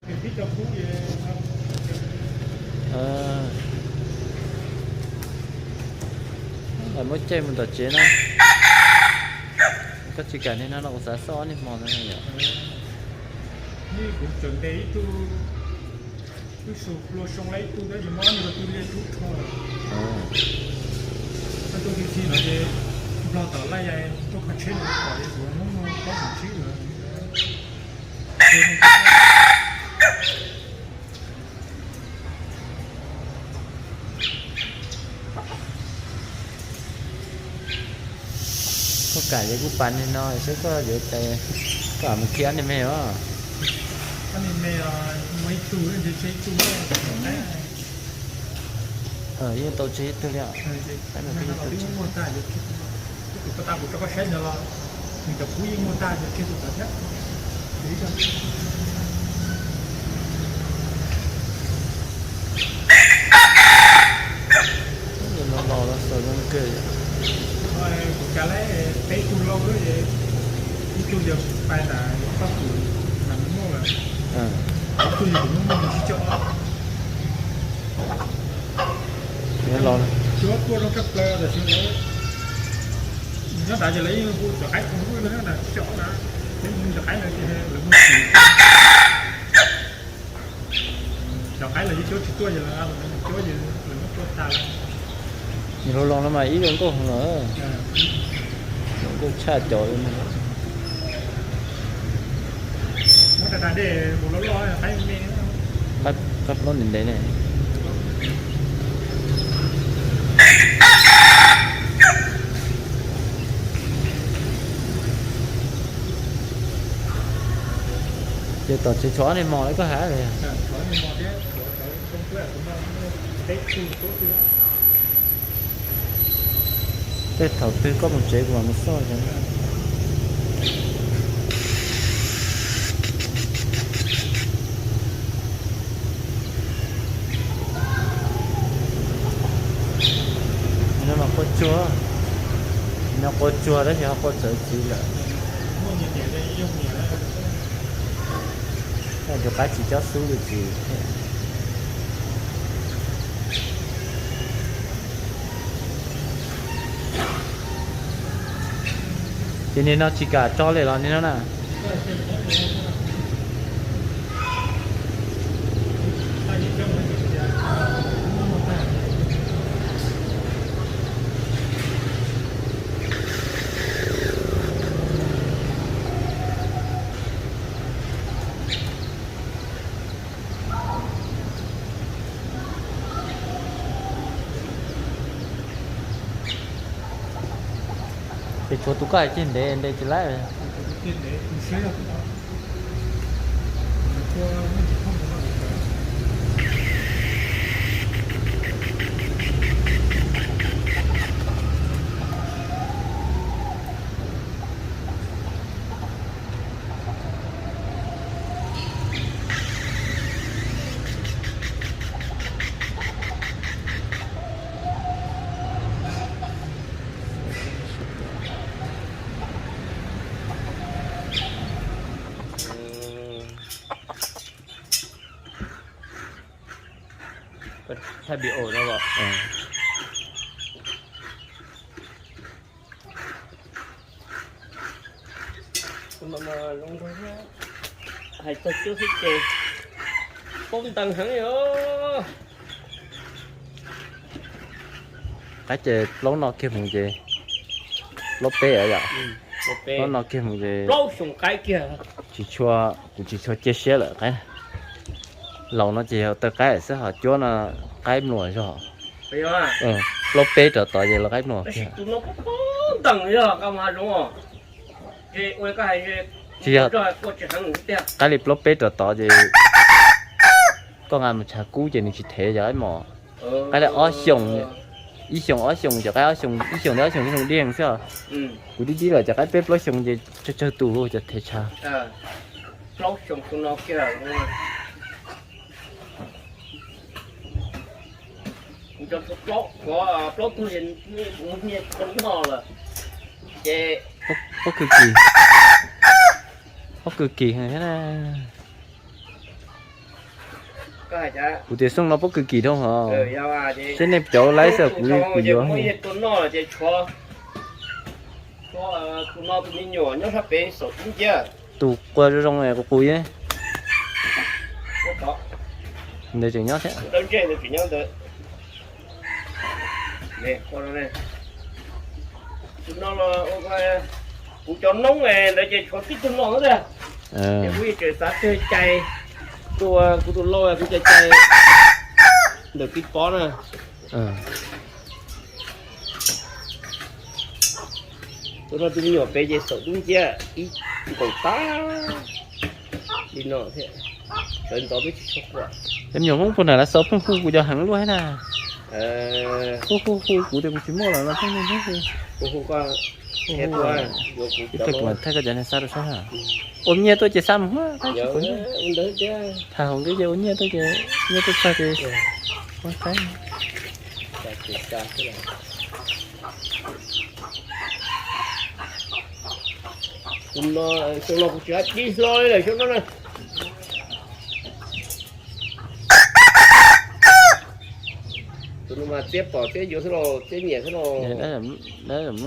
Muab caij mus tom tsev na. Koj tsis kam niag no los kuv xav xauj ob niag hmo no yom. Kuv tseem ntes ib tug, wb su hlua soo lawm ib tug tab sis mob nws tus liaj tub rho. Koj tuaj tib si no ces nplog tom laj yai tuaj kho tsheb no kom es kuv hnub no paub tus tsheb lawm. Koj kam ces kuv pas niag no seb koj yuav cas, koj mus khi ob niag me os. Ob niag me os, muaj ib tug, ib tug. Yeej tau tseg ib tug li os. Ib tug. Kuv tau kuv rau koj saib ntawd los nws cov kub yeej muaj tag, kiag tus tod thiab. Los los los xaus zoo kawg. Kuv kav lawm peb tug lauj, ib tug yog pais nram koj tus nram Hmoob Lauj lawm, ib tug yog tus Hmoob Lauj sib coj. Cuab tuaj zoo tshaj plaws tam sim no. Nyob nrad ces lawv yeej hu cov qaib khoom lub nyob nrad cov na, peb mus cov qaib no ces lawv mus tsis. Cov qaib los yeej cuab tsis tuaj ces lawv, lawv cuab ces lawv muab cuab tas lawm. Nws hluas los no mas ib zoo nkauj heev lawm. Zoo nkauj tshaj cov li no. Muab rau dag dej mus loj loj qaib me. Qaib plaub ntev ntev ne. Ces tom tsev tshuav ob niag mos lawm koj hais. Tej thaum twg koj mus tsev kuv mam mus xauj. No mas qua tsuag, no qua tsuag tab sis ho qua txawv txiv lawm. Tus qaib tsis cob xub li tsis. Ces niag no tsis kam tso li los niag no na. Ces tshuav tus koj hais ceg ntev ntev tsis laib. Thaij video no los. Hais txog cuab xwb ces paub ntees heev os. Qaib ces plaub no kiag mus ces, plaub peb yom, plaub no kiag mus ces tsis tshua, kuv tsis tshua cia siab lawm qaib. Laus no ces yog taw qaib xwb ho cuab no qaib mluas zog. Plaub peb rov tod ces lawv qaib mluas kiag. Tsis yog, qaib li plaub peb rov tod ces koj nqa mus tshav kub ces nws tsis thev cov qaib mos. Qaib li ob xyoos, ib xyoos ob xyoos cov qaib ob xyoos, ib xyoos li ob xyoos ib xyoos diaj xwb os. Kuv tib tib lawm cov qaib peb plaub xyoos ces tsawg tsawg tus cov thev tshav. Pob kws kis, pob kws kis thiab na. Kuv tias xyoo no pob kws kim dhau hos. Seb nej cov laib xwb kuv kuv yuav. Tus qua zoo zoo qus qus yeej. Ntawd tseem nyob thiab. Kuv cov noob ntawd ces tshuav tib tug no xwb. Ces kuv yeej tseem xav cai, kuv tus lau kuv cai cai ntawm tib pob na. Tus no tus me nyuam pem ces xaum dub nciab ib nkaus tag li no thiab. Sawv ntxov twb tsis tshua quaj. Cov me nyuam Hmoob puag nram Lav Xov pheej hu kuv cov heev luaj thiab na. Hu hu hu kuv tias kuv tsis muaj los no pheej hu hu. Ib pliag kuv mam thaij koj cov neeg xa rau saib na. Ua nyiaj tuaj ces xa mus. Tham hauv nqi ces ua nyiaj tuaj ces nyiaj tuaj txog ces ua saib. Xyoo no kuv tsis hab dib hlo li lawm xyoo no na. Tus no mas txiab pom txiab yuav xwb los txiab nyiam xwb los.